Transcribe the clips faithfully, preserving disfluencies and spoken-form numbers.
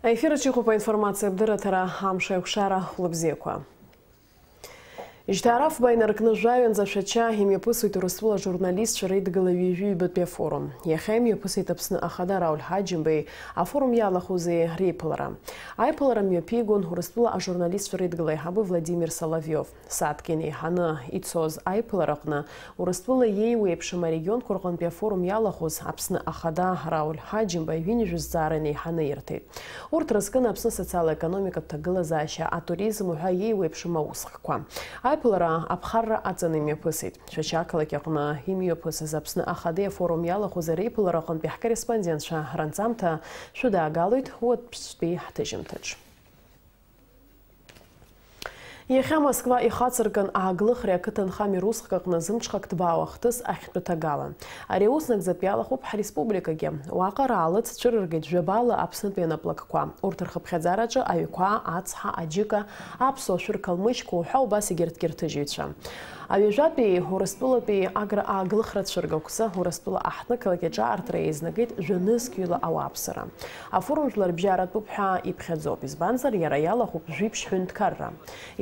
Аефир аҿы иҟоуп аинформациатә дырраҭара, амш аиқәшара, хәлыбзиақәа. Жьҭаарафба инаркны жәаҩанӡа Шәача имҩаԥысуеит Урыстәыла ажурналистцәа реидгыла ҩажәи ҩбатәи афорум. Иахьа имҩаԥысит Аԥсны Ахада Рауль Ҳаџьымбеи афорум иалахәузеи реиԥылара. Аиԥылара мҩаԥигон Урыстәыла ажурналистцәа реидгыла аиҳабы Владимир Соловиов. Сааҭк инеиҳаны ицоз аиԥылараҟны Урыстәыла иеиуеиԥшым арегионқәа рҟынтәи афорум иалахәыз Аԥсны Ахада Рауль Ҳаџьымба ҩынҩажәа зҵаара инеиҳаны ирҭеит. Урҭ рызкын Аԥсны асоциал-економикатә ҭагылазаашьа, атуризм уҳәа иеиуеиԥшым аусхкқәа. Аиԥылара аԥхарра аҵаны имҩаԥысит. Шәача ақалақь аҟны имҩаԥысыз Аԥсны Ахадеи афорум иалахәыз ареиԥылара аҟынтәи ҳкорреспондентцәа ранҵамҭа шәыдаагалоит уаҵәтәи ҳҭыжьымҭаҿ. Иахьа Москва ихацыркын ааглыхреи ақыҭанхамҩа русхк аҟны зымҽхак ҭбаау ахҭыс ахьтәы ҭагалан. Ари аус нагӡатәи иалахәуп ҳреспубликагьы. Уаҟа раалыҵ цәырыргеит жәабала Аԥснытәи анаплакқәа. Урҭ рхыԥхьаӡараҿы аҩқәа, ацҳа, аџьыка, аԥсуа шәыр қалмыжьқәа уҳәа убас егьырҭгьы рҭыжьыҩцәа. Аҩажәатәи, Урыстәылатәи Агра ааглыхра цәыргақәҵа Урыстәыла аҳҭнықалақь аҿаартра еизнагеит жәа-нызқьҩыла ауааԥсыра. Афорум жәларбжьаратәуп ҳәа иԥхьаӡоуп, избанзар, иара иалахәуп жәиԥшь ҳәынҭқарра.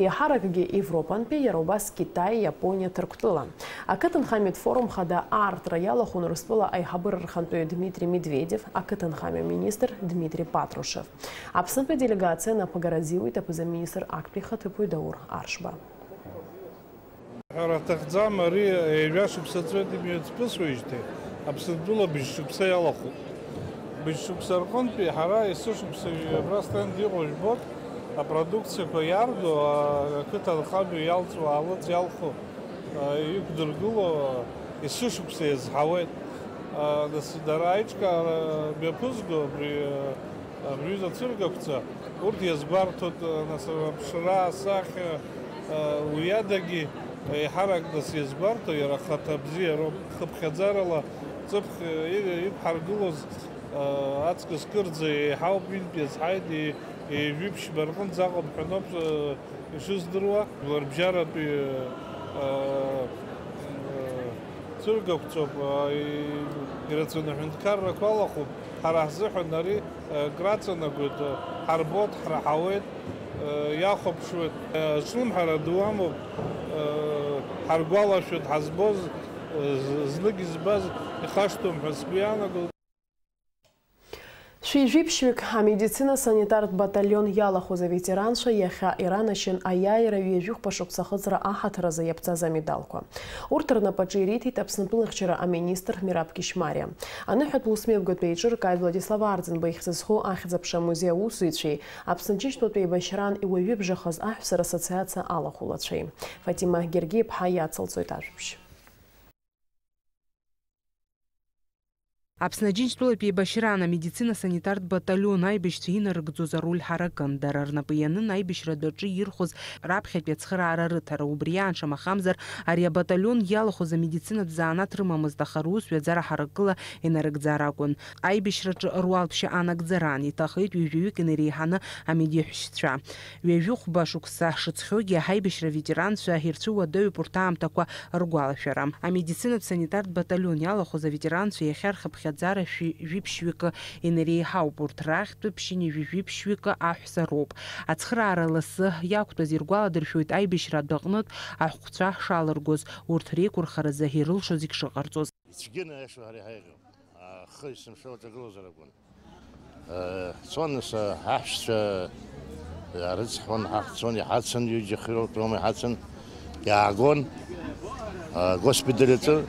Еиҳаракгьы Европантәи, иара убас Китай, Иапониа, Ҭырқәтәыла. Ақыҭанхамҩатә форум хада аартра иалахәын Урыстәыла аиҳабыра рхантәаҩы Дмитри Медведев, ақыҭанхамҩа министр Дмитри Патрушев. Аԥснытәи аделегациа напыгара азиуит аԥыза-министр актәи ихаҭыԥуаҩ Даур Аршба. Ҳәара аҭахӡам, ари ҩажәа шықәса ҵуеит имҩаԥысуеижьҭеи, Аԥсынтәыла быжь шықәса иалахәуп. Быжь шықәса рҟынтәи ҳара есышықәса абра стенд иҟоу жәбоит, апродукциақәа иарго, ақыҭа анхамҩа иалҵуа аалыҵ иалху, а, иқәдыргыло, а, есышықәса иазҳауеит. А, нас дара аиҿкаара мҩаԥызго абри, а, абри аҩыза ацәыргақәҵа, урҭ иазгәарҭоит, а, нас аԥшра асахьа, а, уи адагьы еиҳарак нас иазгәарҭо иара ахаҭа бзиароуп. Хыԥхьаӡарала ҵыԥх, а, и-, иқәҳаргылоз, а, аҵкыс кырӡа еиҳауп, ҩынтә иазҳаит, и-, ҩажәи ԥшьба рҟынӡа аҟоуп ҳәа ноуп, а, ишыздыруа, жәларбжьаратәи, э, э, цәыргақәҵоуп, э, и-, ирацәаны аҳәынҭқаррақәа алахәуп. Ҳара ҳзыҳәан ари, э, краҵанакуеит, э, ҳарбоит, ҳраҳауеит, э, иахәаԥшуеит. Э, ацәлымҳара ду амоуп, э, ҳаргәалашәоит, ҳазбоз, э, з-, знык избаз ихашҭуам ҳәа сгәы иаанагоит. Шәи жәиԥшьҩык амедицина-санитартә баталион иалахәыз аветеранцәа иахьа иранашьан аиааира ҩажәихәба шықәса ахыҵра аҳаҭыр азы иаԥҵаз амедалқәа. Урҭ рнапаҿы ириҭеит Аԥснытәылахьчара аминистр Мераб Кьышьмариа. Аныҳәатә усмҩаԥгатә еиҿыркааит Владислав Арӡынба ихьӡ зху Ахьӡ-аԥша амузеи аусзуҩцәеи Аԥсны Џьынџьтәылатәи еибашьраан иуаҩыбжахаз аҳәса рассоциациа алахәылацәеи. Фатима Гергиаԥҳа иацылҵоит ажәабжь. Аԥсны Аџьынџьтәылатәи еибашьраан амедицина-санитартә баталион аибашьцәа инарыгӡоз ароль ҳаракын. Дара рнапы ианын аибашьратә аҿы ирхәыз раԥхьатәи ацхыраара рыҭара. Убри аан, шамахамзар, ари абаталион иалахәыз амедицинатә заанаҭ рымамызт, аха рус ҩаӡара ҳаракыла инарыгӡар акәын. Аибашьраҿы руалԥшьа анагӡараан иҭахеит ҩажәаҩык инареиҳаны амедиаҳәшьцәа. Ҩажәи хәба шықәса шыҵхьоугьы аибашьра аветеранцәа ирцәыуадаҩуп урҭ аамҭақәа ргәалашәара. Амедицинатә санитартә баталион иалахәыз аветеранцәа иахьа рхыԥхьаӡара шәи жәиԥшьҩыкы инареиҳауп, урҭ рахьтә ԥшьынҩажәи жәиԥшьҩыкы аҳәса роуп. Ацхыраара лассы иақәтәаз иргәаладыршәоит аибашьратә аҟнытә аҳәҟәцәа шалыргоз, урҭ реиқәырхаразы ирылшо зегь шыҟарҵоз. Ицәгьаны аиаша ҳара иҳаиӷьу, ахы есымша уаҿагылозар акәын. Э, цон нас, э, аҳәшьцәа, э, арыцҳауан, ҳахь цон, иҳацын, ҩыџьа хирургк роума иҳацын, иаагон, э, госпиталь аҿы.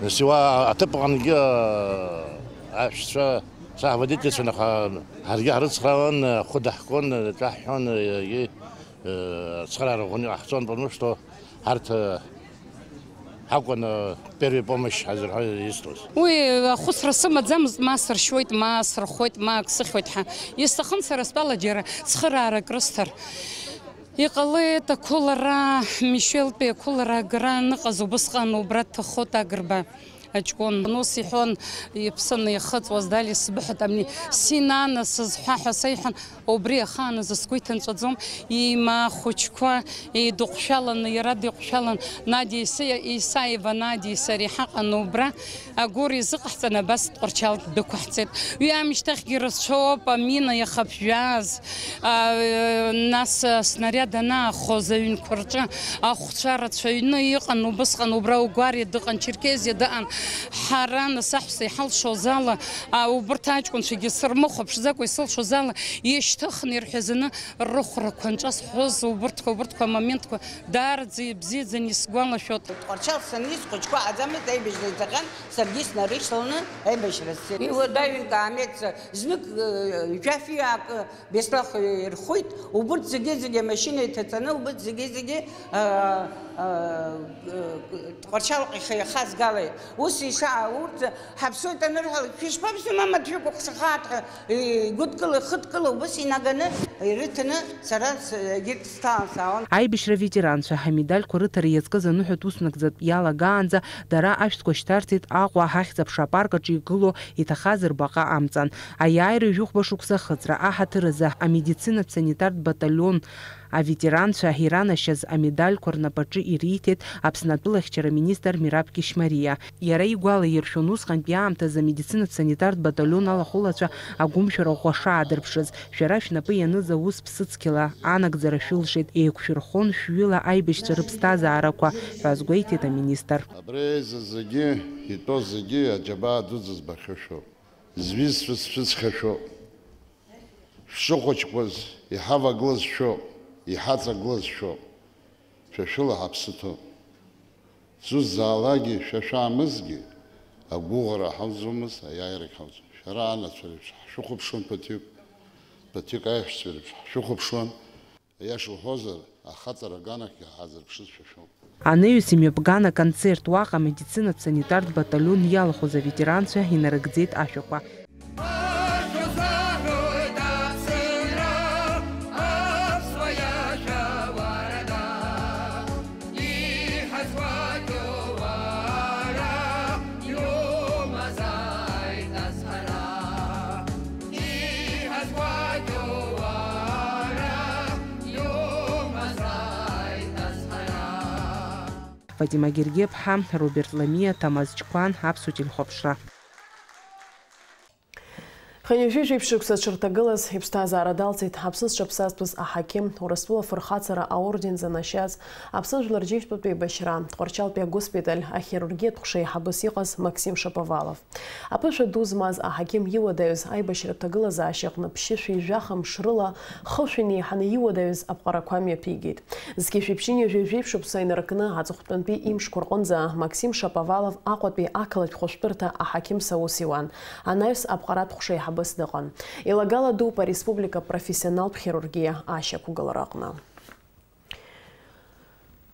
Нас иуа аҭыԥ аҟынгьы, э, аҳәшьцәа саҳ водительцәан, аха ҳаргьы ҳрыцхраауан, э, хәы даҳкуан, э, ҿаҳҳәон, э, егьи, э, ацхыраара ӷәӷәаны иҟаҳҵон, потому что ҳарҭ, э, ҳакәын, э, первый помощь ҳазырҳәо изҭоз. Уи ахәыцра сымаӡамызт, ма сыршьуеит, ма сырхоит, ма ак сыхьуеит ҳәа. Исҭахын сара стәала џьара цхыраарак рысҭар. Иҟалеит ақәылара, Мишелтәи ақәылара агара аныҟаз убысҟан убра дҭахоит Агрба. Аҷкәын ус иҳәон, иԥсы анихыҵуаз, Дали, сбыҳәоит, абни Синана сызҳәа ҳәа сеиҳәан, убри ахааназы сгәы иҭынҵәаӡом, имаа хәыҷқәа, еидыҟәшәаланы, иара дыҟәшәалан, Надиа Иса-, Исаева Надиеи сареи ҳаҟан убра, агәыр изыҟаҳҵан, абас Тҟәарчал дықәаҳҵеит. Уи аамышьҭахьгьы рацәоуп, амина иахыԥжәааз, а, нас, а, снариад анаахоз аҩнқәа рҿы ахәцәа рацәаҩны иҟан, убысҟан убра Угәариа дыҟан, Черкезиа дыҟан. Ҳара, нас, аҳәса иҳалшоз ала, а, убырҭ аҷкәынцәагьы сырмыхәаԥшӡакәа исылшоз ала, ишьҭыхны ирҳәазаны рыхәрақәа нҿазҳәоз убырҭқәа, убырҭқәа амоментқәа даараӡа ибзиаӡаны исгәалашәоит. Тҟәарчал саниз, схәыҷқәа ааӡамызт, аибашьра иҭахьан, саргьы снарышьҭаланы аибашьра сцеит. Иуадаҩын каамеҭ, знык, э, жәаф иаакы, Беслах ирхәит, убырҭ зегьы-зегьы амашьына иҭаҵаны, убырҭ зегьы-зегьы, а, а, Тҟәарчалҟа ихы иахазгалеит. Ус ишаа урҭ ҳаԥсуеит анырҳәалак, шәышԥаԥсуеи, мамаҭ, шәыкәыхшахааит ҳәа игәыдкыла, ихыдкыла убыс инаганы ирыҭаны сара с-, егьырҭ сҭалан саауан. Аибашьра аветеранцәа амедальқәа рыҭара иазкыз аныҳәатә уснагӡатә иалагаанӡа дара ашәҭқәа шьҭарҵеит Аҟәа ҳахьӡ-аԥша апарк аҿы игылоу иҭахаз рбаҟа амҵан. Аиааира жәохәба шықәса ахыҵра аҳаҭыр азы амедицинатә санитартә баталион аветеранцәа иранашьаз амедальқәа рнапаҿы ириҭеит Аԥсны атәылахьчара министр Мераб Кьышьмариа. Иара игәалаиршәон, усҟантәи аамҭазы амедицинатә санитартә баталион алахәылацәа агәымшәара ӷәӷәа шаадырԥшыз, шәара шәнапы ианыз аус ԥсыцқьала анагӡара шәылшеит, еиқәшәырхон шәҩыла аибашьцәа рыԥсҭазаарақәа, ҳәа азгәеиҭеит аминистр. Абри аиза зегьы, итәоу зегьы аџьабаа дуӡӡа збахьоу шәоуп. Зҩызцәа сшәыцхьашәо, шәшыхәыҷқәаз иҳавагылаз шәоуп, иҳаҵагылаз шәоуп. Шәа шәыла ҳаԥсы ҭоуп. Зусҭазаалакгьы шәа шәаамызгьы, агәыӷра ҳауӡомызт, аиааирагь ҳауӡом. Шәара анацәа реиԥш ҳшәыхәаԥшуан ԥыҭҩык, ԥыҭҩык аиҳәшьцәа реиԥш ҳшәыхәаԥшуан. Аиаша уҳәозар, ахаҵара аганахьгьы ҳаазырԥшыз шәа шәоуп. Анаҩс имҩаԥган аконцерт, уаҟа амедицинатә санитартә баталион иалахәыз аветеранцәа инарыгӡеит ашәақәа. Фатима Гергеԥҳа, Роберт Ламиа, Ҭамаз Ҷқәан, Аԥсуа телехәаԥшра. Хынҩажәи жәиԥшь шықәса дшырҭагылаз иԥсҭазаара далҵит Аԥсны зҽаԥсазтәыз аҳақьым, Урыстәыла афырхаҵара аорден занашьаз, Аԥсны Жәлар Џьеишьтәатәи еибашьра, Тҟәарчалтәи агоспиталь ахирургиатә ҟәша еиҳабыс иҟаз Максим Шаповалов. Аԥышәа ду змаз аҳақьым иуадаҩыз аибашьратә ҭагылазаашьаҟны ԥшьышәи жәаха мш рыла хышә инеиҳаны иуадаҩыз аԥҟарақәа мҩаԥигеит. Зқьышәи ԥшьынҩажәи жәиԥшь шықәса инаркны аҵыхәтәантәи имшқәа рҟынӡа Максим Шаповалов Аҟәатәи ақалақь хәышәтәырҭа аҳақьымс аус иуан, анаҩс аԥҟаратә ҟәша еиҳабыс дыҟан. Еилагала дууп ареспублика апрофессионалтә хирургиа ашьақәгылара аҟны.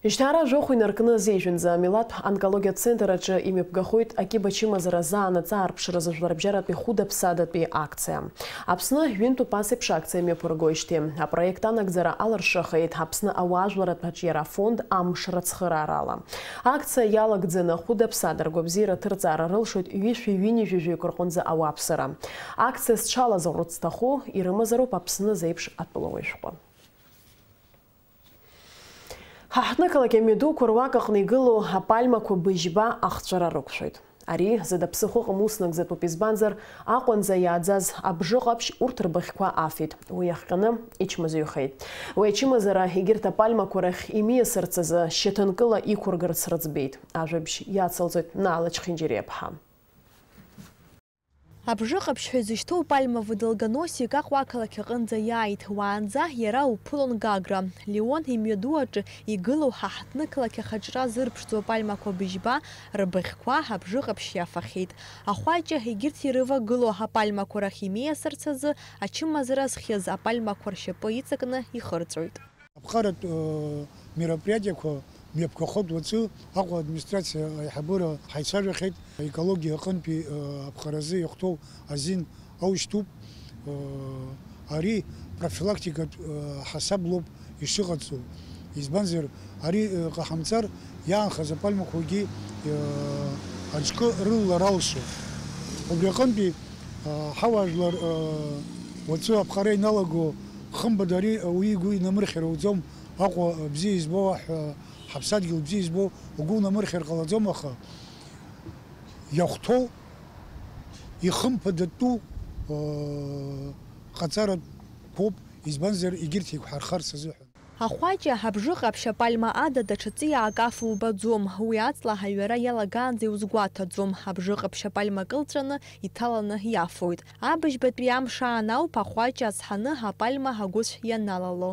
Жьҭаара жәохә инаркны азежәынӡа амилаҭтә онкологиатә центр аҿы имҩаԥгахоит акьыба чымазара заанаҵ аарԥшразы жәларбжьаратәи хәыда-ԥсадатәи акциа. Аԥсны ҩынтәуп ас еиԥш акциа мҩаԥыргоижьҭеи. Апроект анагӡара алыршахеит Аԥсны ауаажәларратә аҿиара афонд амш рыцхыраарала. Акциа иалагӡаны хәыда-ԥсада ргәабзиара аҭырҵаара рылшоит ҩышәи ҩынҩажәи жәаҩык рҟынӡа ауааԥсыра. Акциа зҽалазырхәырц зҭаху ирымазароуп Аԥсны зеиԥш атәылауаҩ шәҟәы. Ҳаҳҭнықалақь амҩадуқәа руак аҟны игылоу апальмақәа быжьба ахҵәара рықәшәоит. Ари зда ԥсыхәа ыҟам ус нагӡатәуп, избанзар, Аҟәанӡа иааӡаз абжыҟаԥшь урҭ рбыӷьқәа афеит, уи иахҟьаны ичмазаҩхеит. Уи ачымазара егьырҭ апальмақәа рахь имиасырц азы шьаҭанкыла иқәыргарц рыӡбеит. Ажәабжь иацылҵоит Наала Чхинџьариаԥҳа. Абжыҟаԥшь ҳәа изышьҭоу пальмовый долгоносик Аҟәа ақалақь аҟынӡа иааит, уаанӡа иара уԥылон Гагра. Леон имҩаду аҿы игылоу ҳа ҳҭнықалақь ахаҿра зырԥшӡоу апальмақәа быжьба рбыӷьқәа абжыҟаԥшь иафахьеит. Ахәаҷа егьырҭ ирывагылоу апальмақәа рахь имиасырц азы ачымазара зхиаз апальмақәа ршьапы иҵакны ихырҵәоит. Аԥҟаратә, э, мероприатиақәа мҩаԥгахоит уаҵәы. Аҟәа администрациа аиҳабыра ҳаицәажәахьеит. Аекологиа аҟынтәи, э, аԥҟаразы иахәҭоу азин аушьҭуп. Э, ари профилактикатә, э, ҳасаб лоуп ишыҟаҵоу. Избанзар, ари, э, ҟаҳамҵар, иаанхаз апальмақәагьы, э, Аҿкы рылалар алшоит. Убри аҟынтәи, а, ҳауаажәлар, а, уаҵәы аԥҟара иналаго, хымԥада ари ауаҩы игәы инамырхьыр ауӡом, Аҟәа бзиа избо, аҳ-, ҳаԥсадгьыл бзиа избо угәы унамырхьыр ҟалаӡом, аха иахәҭоу, ихымԥадатәу, а, ҟаҵаратәқәоуп, избанзар, егьырҭ еиқәҳархарц азыҳәан. Ахәаҷа, абжыҟаԥшь, апальма ада даҽа ҵиаак афо убаӡом, уи аҵла аҳаҩара иалагаанӡа иузгәаҭаӡом, абжыҟаԥшь апальма кылҵәаны, иҭаланы иафоит. Абыжьбатәи амш аан ауп ахәаҷа азҳаны апальма агәыцә ианалало.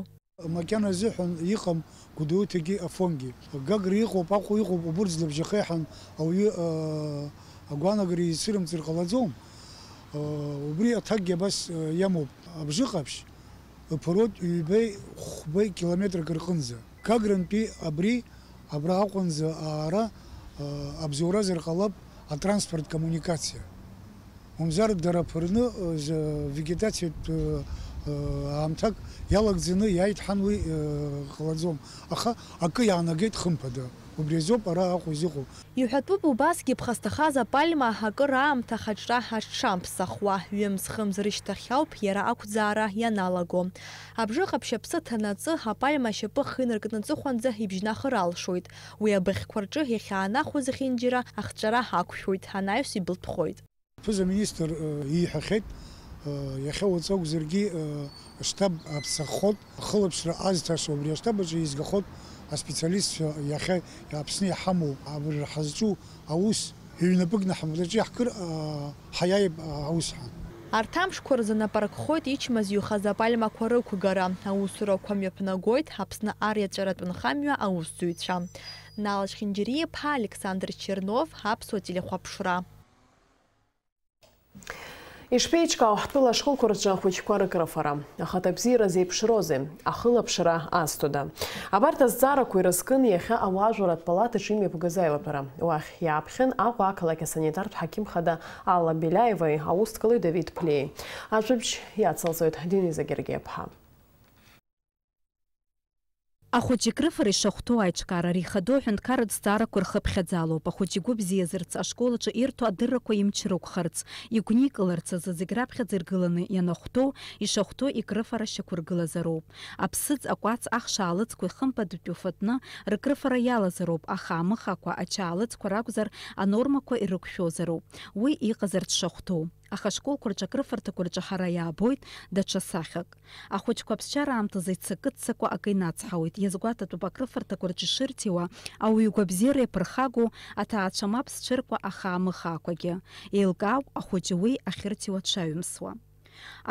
Макьана азыҳәан иҟам Гәдоуҭагьы Афонгьы. Гагра иҟоуп, Аҟәа иҟоуп, убырҭ злабжьахеиҳан ауаҩы, аа, агәаанагара ицәырымҵыр ҟалаӡом. Аа, убри аҭакгьы абас, аа, иамоуп. Абжыҟаԥшь ыԥыруеит ҩбеи хәбеи километрак рҟынӡа. Гагрантәи абри, абра Аҟәанӡа аара, аа, абзоуразар ҟалап атранспорт коммуникациа. Мамзар дара аԥырны, э, за-, вегетациатә, э, э, аамҭак иалагӡаны иааит ҳан уи, э, ҟалаӡом. Аха акы иаанагеит хымԥада. Убри азоуп ара Аҟәа изыҟоу. Иҳәатәуп убасгьы ԥхасҭахаз апальма акыр аамҭа ахаҿра аҽшамԥсахуа. Ҩымз-хымз рышьҭахь ауп иара ақәӡаара ианалаго. Абжыҟаԥшь аԥсы ҭанаҵы, апальма ашьапы ахы инаркны аҵыхәанӡа ибжьнахыр алшоит. Уи абыӷьқәа рҿы иахьаанахәо зехьынџьара ахҵәара ақәшәоит, анаҩс ибылтәхоит. Ԥыза-министр, э, ииҳәахьеит, э, иахьа уаҵәы акәзаргьы, э, аштаб аԥсахот, ахылаԥшра азҭаша убри аштаб аҿы еизгахот аспециалистцәа иахьа Аԥсны иҳамоу абыржәы ҳазҿу аус ҩнапыкны ҳмаҭәаҿы иаҳкыр, э, ҳаиааип, э, аус ҳәа. Арҭ амшқәа рзы нап аркхоит ичмазаҩхаз апальмақәа рықәгара, аусурақәа мҩаԥнагоит Аԥсны ариаҵәаратә нхамҩа аусзуҩцәа. Нал Чхинџьариа-иԥҳа, Александр Чернов, Аԥсуа телехәаԥшра. Ишԥеиҿкаау ҳтәыла ашколқәа рҿы ахәыҷқәа рыкрыфара? Ахаҭабзиара зеиԥшроузеи? Ахылаԥшра азҭода? Абарҭ азҵаарақәа ирызкын иахьа ауаажәларратә палатаҿы имҩаԥгаз аилатәара. Уахь иааԥхьан Аҟәа ақалақь асанитартә ҳақьым хада Алла Беляевеи аусҭкали Давид Ԥлиеи. Ажәабжь иацылҵоит Дениза Гергиа-ԥҳа. Ахәыҷы икрыфара ишахәҭоу аиҿкаара реихадоу аҳәынҭқарратә зҵаарақәа рхыԥхьаӡалоуп. Ахәыҷы игәы бзиазарц, ашкол аҿы ирҭо адыррақәа имч рықәхарц, игәникыларц азы зегь раԥхьаӡа иргыланы ианахәҭоу, ишахәҭоу икрыфара шьақәыргылазароуп. Аԥсыӡ, акәац, ахш аалыҵқәа ихымԥадатәи уфатәны рыкрыфара иалазароуп, аха амыхақәа, ачаалыҵқәа ракәзар, анормақәа ирықәшәозароуп. Уи иҟазарц шахәҭоу. Аха ашколқәа рҿы акрыфарҭақәа рҿы ҳара иаабоит даҽа сахьак. Ахәыҷқәа аԥсшьара аамҭазы иццакы-ццакуа акы инацҳауеит, иазгәаҭатәуп акрыфарҭақәа рҿы ишырҭиуа, ауаҩы игәабзиара иаԥырхагоу, аҭаацәа мап зцәыркуа ахаамыхаақәагьы. Еилкаауп ахәыҷы уи ахьырҭиуа дшаҩымсуа.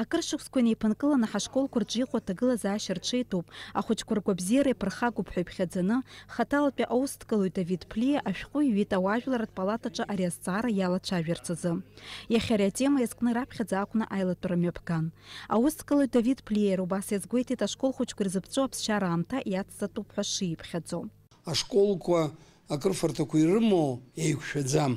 Акыр шықәсқәа инеиԥынкыланы ҳашколқәа рҿы иҟоу аҭагылазаашьа рҽеитәуп, ахәыҷқәа ргәабзиара иаԥырхагоуп ҳәа иԥхьаӡаны, хаҭалатәи аусҭкалаҩ Давид Ԥлиа ашәҟәы иҩит ауаажәларратә палатаҿы ари азҵаара иалацәажәарц азы. Иахьа ари атема иазкны раԥхьаӡа акәны аилатәара мҩаԥган. Аусҭкалаҩ Давид Ԥлиа иара убас иазгәеиҭеит, ашкол хәыҷқәа ирзыԥҵәо аԥсшьара аамҭа иацҵатәуп ҳәа шиԥхьаӡо. Ашколқәа акрыфарҭақәа ирымоу еиқәшәаӡам.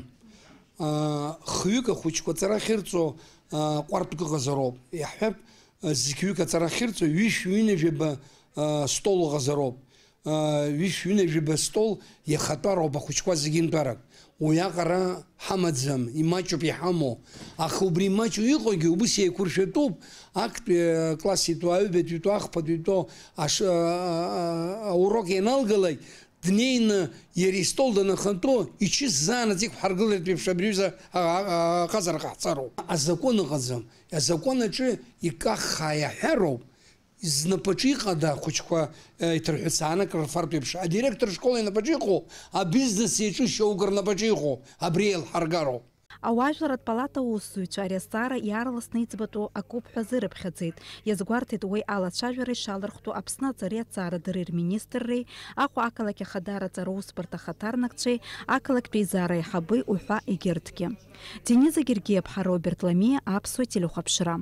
Аа, хҩык ахәыҷқәа аҵара ахьырҵо, аа, ҟәардәк ыҟазароуп. Иаҳҳәап, зқьҩык аҵара ахьырҵо ҩышә-ҩынҩажәаба, аа, стол ыҟазароуп. Ҩышә-ҩынҩажәаба стол иахатәароуп ахәыҷқәа зегьы нтәарак. Уи аҟара ҳамаӡам, имаҷуп иҳамоу. Аха убри имаҷу иҟоугьы убыс еиқәыршәатәуп, актәи, э, класс итәу, аҩбатәи итәу, ахԥатәи итәу аш-, а, а, а, аурок ианалгалак, днеины иара истол данахантәу, ичыс заанаҵ иқәҳаргылартә еиԥш абри аҩыза а-, а-, а-, аҟазара ҟаҳҵароуп. Азакәан ыҟаӡам. Азакәан аҿы икаххаа иаҳәароуп. Знапаҿы иҟада ахәыҷқәа, э, иҭырҳәыцааны акрырфартә еиԥш, адиректор школ инапаҿы иҟоу, абизнес иаҿу шьоук рнапаҿы иҟоу, абри еилҳаргароуп. Ауаажәларратә палата аусзуҩцәа ари азҵаара иаарласны иӡбатәу акоуп ҳәа азырыԥхьаӡеит. Иазгәарҭеит уи алацәажәара ишалархәтәу Аԥсны аҵареи аҭҵаарадырреи рминистрреи, Аҟәа ақалақь ахадара аҵара усбарҭа ахаҭарнакцәеи ақалақьтә еизара аиҳабеи уҳәа егьырҭгьы. Дениза Гергиа-ԥҳа, Роберт Ламиа, Аԥсуа телехәаԥшра.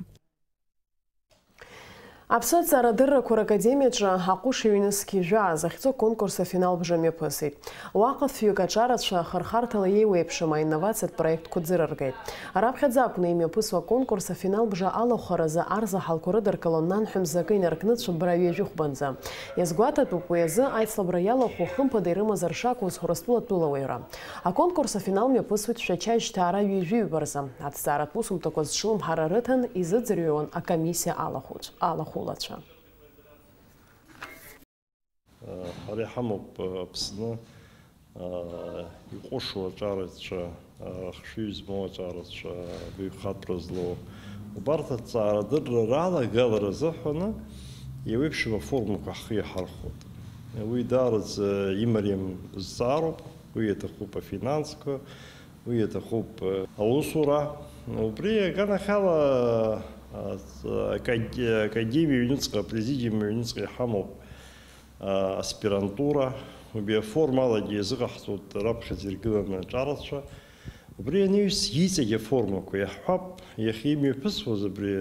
Аԥсны аҭҵаарадыррақәа ракадемиаҿы аҟәыш ҩнызқь жәаа захьӡу аконкурс афинал бжа мҩаԥысит. Уаҟа фҩык аҿарацәа ахырхарҭала еиуеиԥшым аинновациатә проектқәа ӡырыргеит. Раԥхьаӡа акәны имҩаԥысуа аконкурс афинал бжа алахәхаразы арзаҳалқәа рыдыркылон нанҳәа мзакы инаркны цәыббра ҩажәи хәбанӡа. Иазгәаҭатәуп уи азы аицлабра иалахәу хымԥада ирымазар шакәыз Урыстәыла атәылауаҩра. Аконкурс афинал мҩаԥысуеит Шәача жьҭаара ҩажәи ҩба рзы. Аҭҵааратә усумҭақәа зҽылымҳара рыҭан изыӡырҩуан акомиссиа алахәыцә-, алахәылацәа. Ҳара иҳамоуп Аԥсны иҟәышу аҿарацәа, хшыҩ змоу аҿарацәа, абаҩхатәра злоу. Убарҭ аҭҵаарадырра ралагалара азыҳәаны еиуеиԥшым аформақәа ҳхы иаҳархәоит. Уи даараӡа имариам зҵаароуп, уи иаҭахуп афинансқәа, уи иаҭахуп аусура. Убри аганахьала акад-, академиа аҩныҵҟа, апрезидиум аҩныҵҟа иҳамоуп аспирантура, убри аформалагьы иазыҟаҳҵоит раԥхьаӡа иргыланы аҿарацәа. Убри анаҩс иҵегь аформақәа иаҳҳәап, иахьа имҩаԥысуаз абри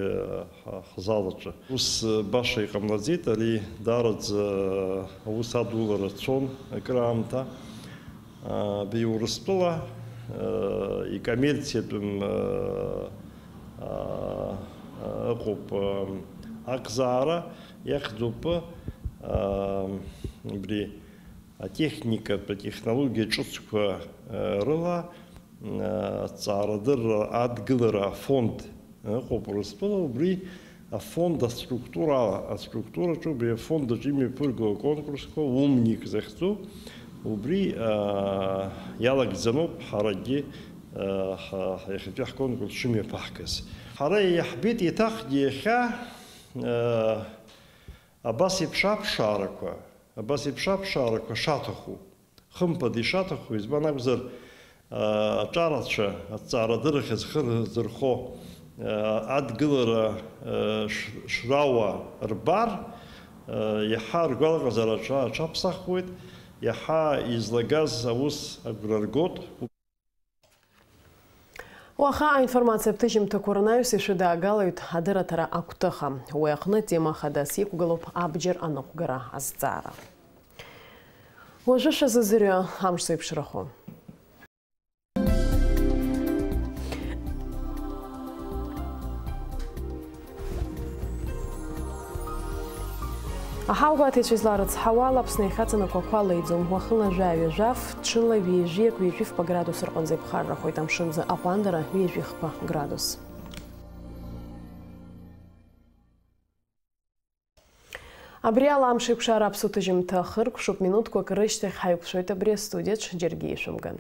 ҳа-, ҳзал аҿы. Ус баша иҟамлаӡеит, ари даараӡа аус адулара цон акыраамҭа. Абри Урыстәыла икоммерциатәым ыҟоуп акзаара, иахьӡуп абри атехникатә, атехнологиа ҿыцқәа рыла аҭҵаарадырра адгылара афонд ыҟоуп Урыстәыла, убри афонд аструктура, аструктураҿы убри афонд аҿы имҩаԥырго аконкурсқәа, «Умник» захьӡу, убри, аа, иалагӡаноуп ҳарагьы, аа, ҳа-, ҳа-, иахьатәи ҳконкурс шымҩаԥаҳгаз. Ҳара иаҳбеит еиҭахгьы иахьа, аа, абас еиԥш аԥшаарақәа, абас еиԥш аԥшаарақәа шаҭаху. Хымԥада ишаҭаху, избан акәзар, аа, аҿарацәа, аҭҵаарадыррахь зхы рзырхо, аа, адгылара, аа, ш-, шрауа рбар, аа, иаҳа ргәалаҟазаара аҽа-, аҽаԥсахуеит, иаҳа излагаз аус агәра ргоит. Уаха аинформациатә ҭыжьымҭақәа рнаҩс ишәыдаагалоит адырраҭара агәҭыха. Уи аҟны тема хадас иқәгылоуп абџьар аныҟәгара азҵаара. Уажәы шәазыӡырҩы амш зеиԥшрахо. Аҳаугәаҭаҩцәа изларыцҳауа ала Аԥсны иахьаҵанакуа ақәа леиӡом. Уахынла жәаҩа жәаф, ҽынла ҩажәиак, ҩажәи фба градус рҟынӡа иԥхаррахоит, амшынӡы аҟәандара ҩажәи хԥа градус. Абри ала амш еиқәшара аԥсуа ҭыжьымҭа ахыркәшоуп, минуҭқәак рышьҭахь ҳаиқәшәоит абри астудиаҿ, џьаргьы ишәымган.